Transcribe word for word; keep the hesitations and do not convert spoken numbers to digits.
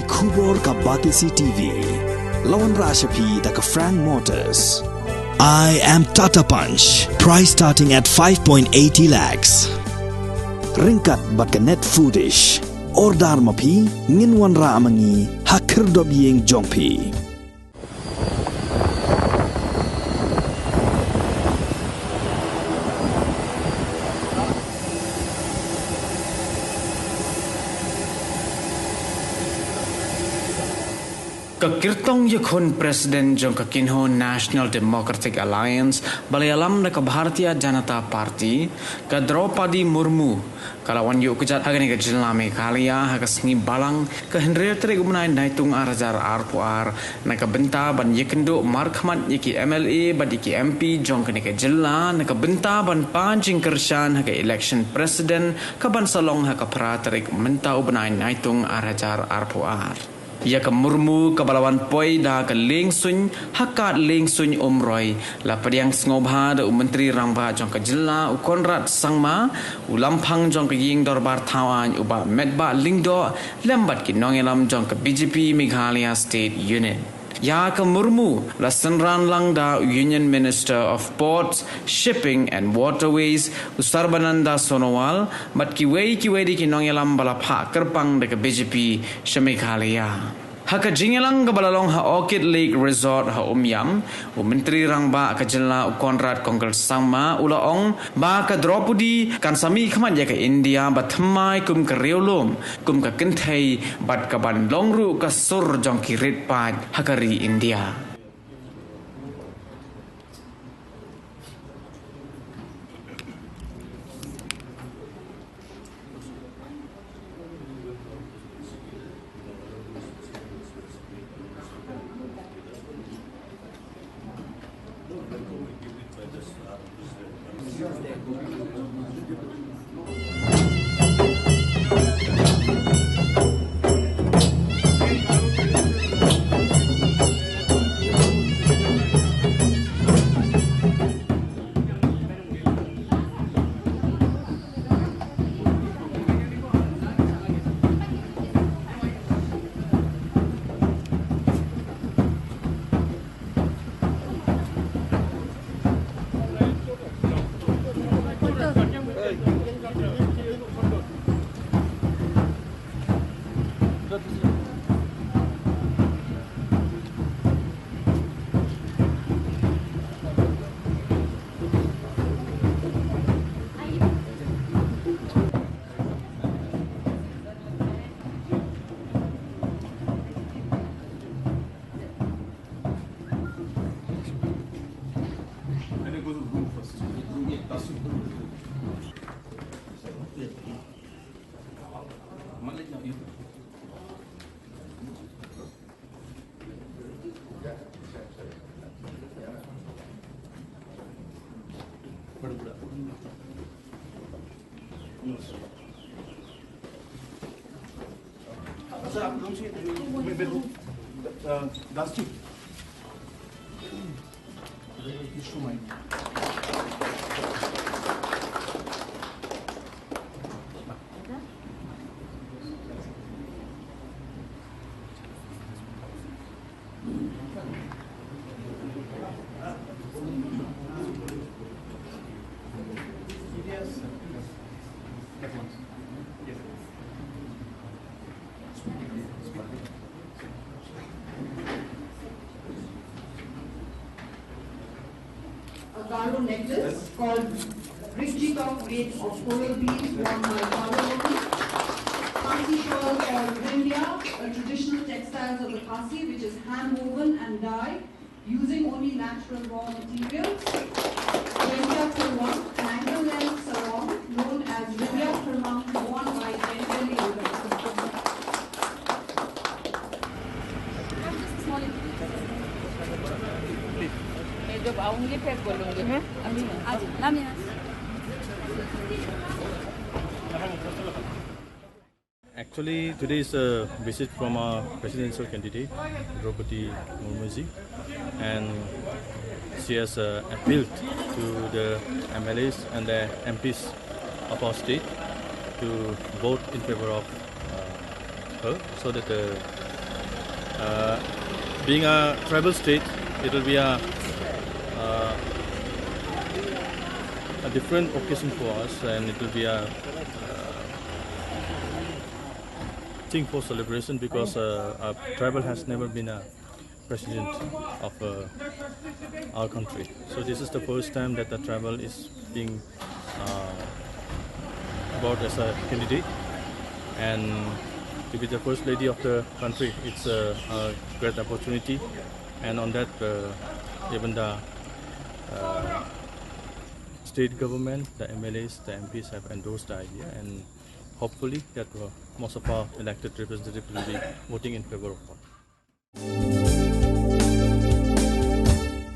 Khubor ka Batesi T V. La wanrah sha phi da ka Frank Motors. I am Tata Punch. Price starting at five point eighty lakhs. Ryngkat bad ka Net Foodish. Order ma phi, ngin wanrah ma ngi ha khyrdop ïing jong phi. Ka kyrtong ïakhun President jong ka Kynhun National Democratic Alliance ba la ïalam da ka Bharatiya Janata Party, ka Droupadi Murmu, ka la wan ïuh kjat ha kane ka jylla Meghalaya ha ka sngi Balang, ka hynriew tarik u bnai Naitung ar hajar arphew ar, na ka bynta ban ïakynduh markhmat ïa ki M L A bad ïa ki M P jong kane ka jylla, na ka bynta ban pan jingkyrshan ha ka election president ka ban sa long ha ka phra tarik mynta u bnai Naitung ar hajar arphew ar. Ïa ka Murmu kaba la wan poi da ka lieng suiñ ha kad lieng suiñ Umroi, la pdiang sngewbha da u Myntri Rangbah jong ka jylla u Conrad Sangma, u Lamphang jong ka Ïing Dorbar Thawaiñ u Bah Metbah Lyngdoh, lem bad ki nongïalam jong ka B J P Meghalaya State Unit. Ïa ka Murmu la synran lang da u Union Minister of Ports, Shipping and Waterways, u Sarbananda Sonowal, bad kiwei kiwei de ki nongïalam ba la phah kyrpang da ka B J P sha Meghalaya. Ha ka jingïalang kaba la long ha Orchid Lake Resort ha Umiam, u Myntri Rangbah ka jylla u Conrad Kongkal Sangma u la ong ba ka Droupadi kan sa mihkhmat ïa ka India bathymmai kum ka riewlum, kum ka kynthei bad ka ban long ruh ka sur jong ki rit paid ha ka ri India. अच्छा, आप लोग से, मैं, मैं, अ, दास जी। A Garo necklace called Rigjitok made of coral beads worn by Garo women. Khasi shawl called Rindia, a traditional textiles of the Khasi which is hand woven and dyed using only natural raw materials. Rindia Khirwang, an angle length sarong known as Rindia Khirwang, worn by Bengali women. मैं जब आऊंगी फिर बोलूंगी। अभी आज ना मैं Actually, today is a visit from our presidential candidate, Droupadi Murmu ji, and she has uh, appealed to the M L As and the M Ps of our state to vote in favor of uh, her so that the Uh, being a tribal state, it will be a uh, a different occasion for us, and it will be a uh, thing for celebration because uh, a tribal has never been a president of uh, our country. So this is the first time that the tribal is being uh, brought as a candidate, and to be the first lady of the country, it's a, a great opportunity. And on that, uh, even the uh, state government, the M L As, the M Ps have endorsed the idea, and hopefully that uh, most of our elected representatives will be voting in favor of it.